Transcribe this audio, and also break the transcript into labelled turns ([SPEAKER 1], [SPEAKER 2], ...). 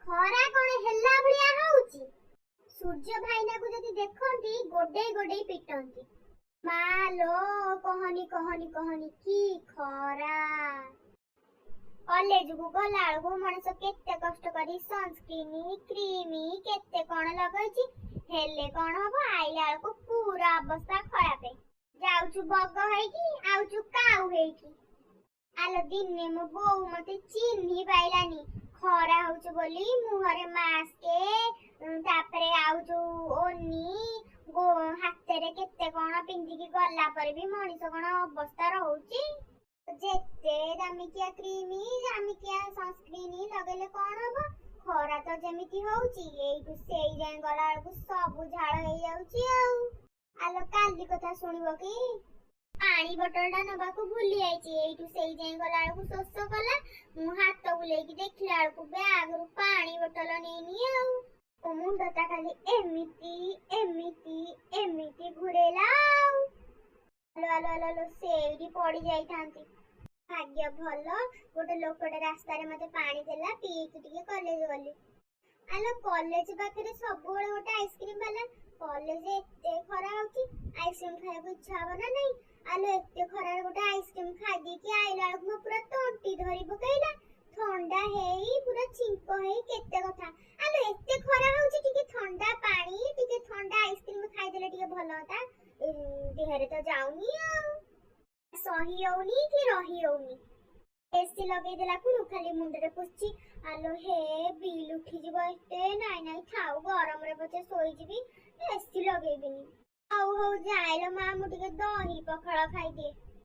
[SPEAKER 1] ଖରା କଣ ହେଲା ଭଳିଆ ହଉଛି? ସୂର୍ଯ୍ୟ ଭାଇନାକୁ ଯଦି ଦେଖନ୍ତି, ଗୋଡେଇ ଗୋଡେଇ ପିଟନ୍ତି। ମା ଲୋ, କହନି କହନି କହନି, କି ଖରା! କଲେଜକୁ ଗଲା ବେଳକୁ ମଣିଷ କେତେ କଷ୍ଟ କରି ସନସ୍କ୍ରିନ୍, କ୍ରିମ, କେତେ କଣ ଲଗେଇଛି। ହେଲେ କଣ ହବ, ଆଇଲା ବେଳକୁ ପୁରା ଅବସ୍ଥା ଖରାପ। ଯାଉଛୁ ବଗ ହେଇକି, ଆଉଛୁ କାଉ ହେଇକି। ଆଲୋ, ଦିନେ ମୋ ବୋଉ ମତେ ଚିହ୍ନି ପାଇଲାନି। ଖରା ହଉଛି ବୋଲି ମୁହଁରେ ମାସ୍କ, ତାପରେ ଆଉ ଯୋଉ ଓନି, ହାତରେ କେତେ କଣ ପିନ୍ଧିକି ଗଲା ପରେ ବି ମଣିଷ କଣ ଅବସ୍ଥା ରହୁଛି। ଯେତେ ଦାମିକିଆ କ୍ରିମ, ଦାମିକିଆ ସନସ୍କ୍ରିନ୍ ଲଗେଇଲେ କଣ ହବ? ଖରା ତ ଯେମିତି ହଉଛି, ଏଇଠୁ ସେଇ ଯାଏଁ ଗଲା ବେଳକୁ ସବୁ ଝାଳ ହେଇଯାଉଛି। ଆଉ ଆଲୋ, କାଲି କଥା ଶୁଣିବ କି? ପାଣି ବୋଟଲ ଟା ନବାକୁ ଭୁଲି ଯାଇଛି। ଏଇଠୁ ସେଇ ଯାଏଁ ଗଲା ବେଳକୁ ଶୋଷ କଲା। ମୁଁ ହାତ ବୁଲେଇକି ଦେଖିଲା ବେଳକୁ ବ୍ୟାଗରୁ ପାଣି ବୋଟଲ ନେଇନି। ଆଉ ମୋ ମୁଣ୍ଡଟା ଖାଲି ଏମିତି ଏମିତି ଏମିତି ଘୁରେଇଲା। ଆଉ ଆଲୋ ଆଲୋ ଆଲୋ ଆଲୋ, ସେଇଠି ପଡି ଯାଇଥାନ୍ତି। ଭାଗ୍ୟ ଭଲ, ଗୋଟେ ଲୋକଟେ ରାସ୍ତାରେ ମତେ ପାଣି ଦେଲା, ପିଇକି ଟିକେ କଲେଜ ଗଲି। ଆଲୋ, କଲେଜ ପାଖରେ ସବୁବେଳେ ଗୋଟେ ଆଇସ୍କ୍ରିମ ବାଲା। କଲେଜ ଏତେ ଖରା ହଉଛି, ଆଇସ୍କ୍ରିମ ଖାଇବାକୁ ଇଚ୍ଛା ହବ ନା ନାଇଁ? ଆଲୋ, ଏତେ ଖରାରେ ଗୋଟେ ଆଇସ୍କ୍ରିମ ଖାଇଦେଇକି ଆଇଲା ବେଳକୁ ମୋ ପୁରା ତଣ୍ଟି ଧରି ପକେଇଲା। ଥଣ୍ଡା ହେଇ, ପୁରା ଛିଙ୍କ ହେଇ, କେତେ କଥା। ଆଲୋ, ଏତେ ଖରା ହଉଛି, ଟିକେ ଥଣ୍ଡା ପାଣି, ଟିକେ ଥଣ୍ଡା ଆଇସ୍କ୍ରିମ ଖାଇଦେଲେ ଟିକେ ଭଲ ହନ୍ତା। ଦେହରେ ତ ଯାଉନି, ଆଉ ସହି ହଉନି କି ରହି ହଉନି। ଏସି ଲଗେଇଦେଲା ଖୁଣୁ ଖାଲି ମୁଣ୍ଡରେ ପଶୁଛି। ଆଲୋ ହେ, ବିଲ୍ ଉଠିଯିବ ଏତେ। ନାଇଁ ନାଇଁ, ଥାଉ, ଗରମରେ ପଛେ ଶୋଇଯିବି, ଏସି ଲଗେଇବିନି। ହଉ ହଉ, ଯାଏଲୋ ମା, ମୁଁ ଟିକେ ଦହି ପଖାଳ ଖାଇଦିଏ।